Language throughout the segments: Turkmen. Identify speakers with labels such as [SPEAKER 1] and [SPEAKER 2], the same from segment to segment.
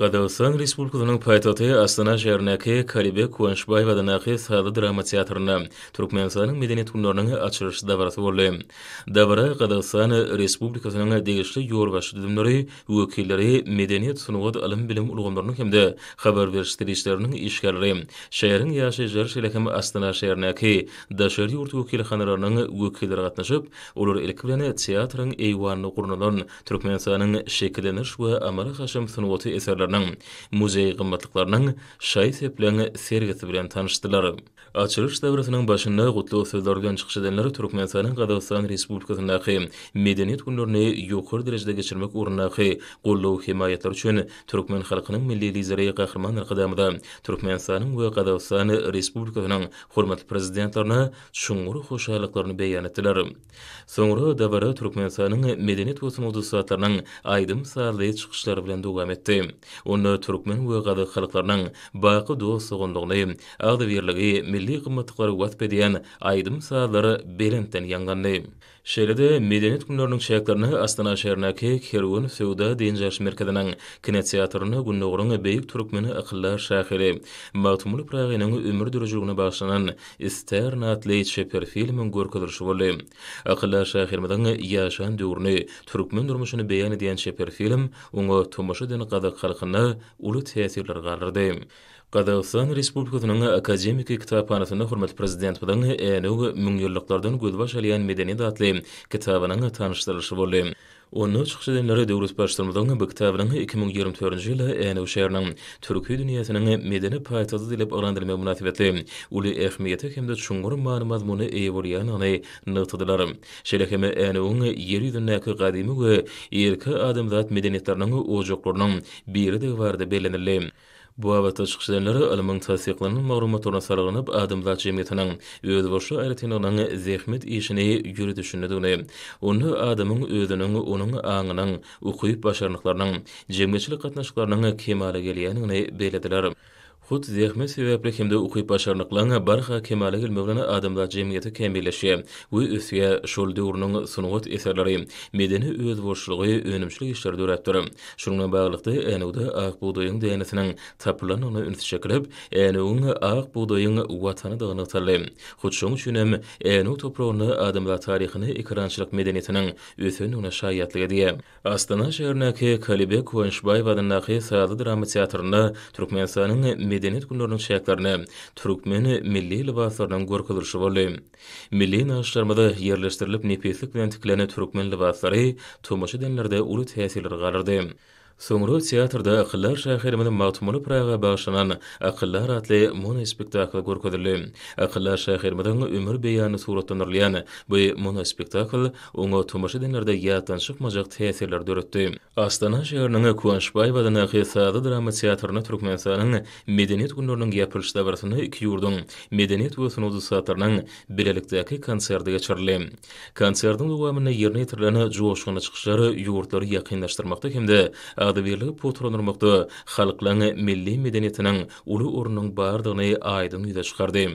[SPEAKER 1] Gazagystan Respublikasynyň paýtagty Astana şäherindäki Kalibek Kuanyşbaýew adyndaky sazly-drama teatrynda Türkmenistanyň Medeniýet günleriniň açylyş dabarasy boldy. Dabara Gazagystan Respublikasynyň degişli ýolbaşçy düzümleri, wekilleri, medeniýet, sungat, ylym-bilim ulgamlarynyň hem-de habar beriş serişdeleriniň işgärleri, şäheriň ýaşaýjylary, şeýle hem Astana şäherindäki daşary ýurt wekilhanalarynyň wekilleri gatnaşyp, olar ilki bilen teatryň eýwanynda gurnalan Türkmenistanyň şekillendiriş we amaly-haşam sungaty eserleriniň, muzeý gymmatlyklarynyň şaý-sepleň sergisi bilen tanyşdylar. Açylyş dabarasynyň başynda gutlag sözleri bilen çykyş edenler Türkmenistanyň Gazagystan Respublikasyndaky Medeniýet günlerini ýokary derejede geçirmek ugrundaky goldaw-hemaýatlary üçin türkmen halkynyň Milli Lideri Gahryman Arkadagymyza, Türkmenistanyň we Gazagystan Respublikasynyň hormatly Prezidentlerine çuňňur hoşallyklaryny beýan etdiler. Soňra dabara Türkmenistanyň medeniýet we sungat ussatlarynyň aýdym-sazly çykyşlary bilen dowam etdi. Onda türkmen we gazak halklarynyň baky dost-doganlygyny, agzybirligi, milli gymmatlyklary wasp edýän aýdym-sazlar belentden ýaňlandy. Şeýle-de Medeniýet günleriniň çäklerinde Astana şäherindäki Kerwen söwda-dynç alyş merkeziniň kinoteatrynda Gündogaryň beýik türkmen akyldar şahyry Magtymguly Pyragynyň ömür-döredijiligine bagyşlanan Istern atly çeper filmiň görkezilişi boldy. Akyldar şahyrymyzyň ýaşan döwrüni, türkmen durmuşyny beýan edýän çeper film oňa tomaşa eden gazak halkynda uly täsirler galdyrdy. Gazagystan Respublikasynyň Akademiki kitaphanasynda hormatly Prezidentimiziň Änew müňýyllyklardan gözbaş alýan medeniýet atly kitabynyň tanyşdyrylyşy boldy. Onda çykyş edenler döwlet Baştutanymyzyň bu kitabynyň 2024-nji ýylda Änew şäheriniň Türki dünýäsiniň medeni paýtagty diýlip yglan edilmegi mynasybetli uly ähmiýete hem-de çuňňur many-mazmuna eýe bolýandygyny nygtadylar. Şeýle hem Änewiň Ýer ýüzündäki gadymy we irki adamzat medeniýetleriniň ojaklarynyň biridigi barada bellenildi. Bu babatda çykyş edenler ylmyň tassyklanan maglumatlaryna salgylanyp, adamzat jemgyýetiniň özboluşly aýratynlygynyň zähmet işini ýöredişindedigini, onda adamyň özüniň, onuň aňynyň, ukyp-başarnyklarynyň, jemgyýetçilik gatnaşyklarynyň kemala gelýändigini bellediler. Hut zähmet sebäpli hem-de ukyp-başarnyklaryň barha kemala gelmegi bilen adamzat jemgyýeti kämilleşýär we ösýär, şol döwrüniň sungat eserleri, medeni özboluşlygy, önümçilik işleri döräpdir. Şunuň bilen baglylykda, Änewde ak bugdaýyň dänesiniň tapylandygyna üns çekilip, Änewiň ak bugdaýyň Watanydygy nygtaldy. Hut şonuň üçin hem Änew topragynda adamzat taryhynda ekerançylyk medeniýetiniň ösendigine şaýatlyk edýär. Astana şäherindäki Kalibek Kuanyşbaýew adyndaky sazly-drama teatrynda Türkmenistanyň Medeniýet günleriniň çäklerinde türkmen milli lybaslarynyň görkezilişi boldy. Milli nagyşlarymyza ýerleşdirilip nepislik bilen tikilen türkmen lybaslary tomaşa edenlerde uly täsirler galdyrdy. Soňra teatrda akyldar şahyrymyz Magtymguly Pyraga bagyşlanan Akyldar atly monospektakl görkezildi. Akyldar şahyrymyzyň ömür beýanyny suratlandyrylýan bu monospektakl oňa tomaşa edenlerde ýatdan çykmajak täsirleri döretdi. Astana şäheriniň Kuanyşbaýew adyndaky sazly-drama teatrynda Türkmenistanyň Medeniýet günleriniň ýapylyş dabarasynda iki ýurduň medeniýet we sungat ussatlarynyň bilelikdäki konserti geçirildi. Konsertiň dowamynda ýerine ýetirilen joşgunly çykyşlar ýurtlary ýakynlaşdyrmakda hem-de agzybirligi pugtalandyrmakda halklaryň milli medeniýetiniň uly ornunyň bardygyny aýdyň ýüze çykardy.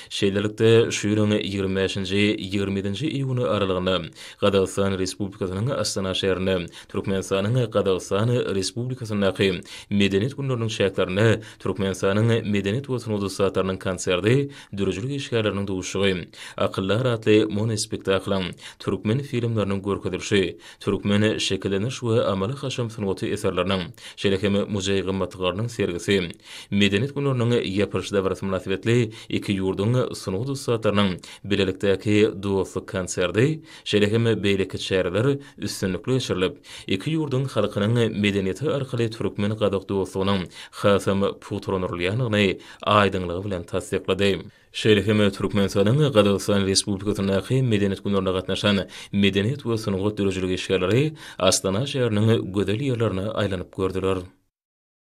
[SPEAKER 1] Şeýlelikde, şu ýylyň 25-nji, 27-nji iýuny aralygynda Gazagystan Respublikasynyň Astana şäherinde Türkmenistanyň Gazagystan Respublikasyndaky Medeniýet günleriniň çäklerinde Türkmenistanyň medeniýet we sungat ussatlarynyň konserti, döredijilik işgärleriniň duşuşygy, Akyldar atly monospektaklyň, türkmen filmleriniň görkezilişi, türkmen şekillendiriş we amaly-haşam sungaty eserleriniň, şeýle hem muzeý gymmatlyklarynyň sergisi, Medeniýet günleriniň ýapylyş dabarasy mynasybetli iki ýurduň sungat ussatlarynyň bilelikdäki dostluk konserti, şeýle hem beýleki çäreler üstünlikli geçirilip, iki ýurduň halkynyň medeniýeti arkaly türkmen-gazak dostlugynyň hasam pugtalandyrylýandygyny aýdyňlygy bilen tassyklady. Şeýle hem Türkmenistanyň Gazagystan Respublikasyndaky Medeniýet günlerine gatnaşan medeniýet we sungat döredijilik işgärleri Astana şäheriniň gözel ýerlerine aýlanyp gördüler.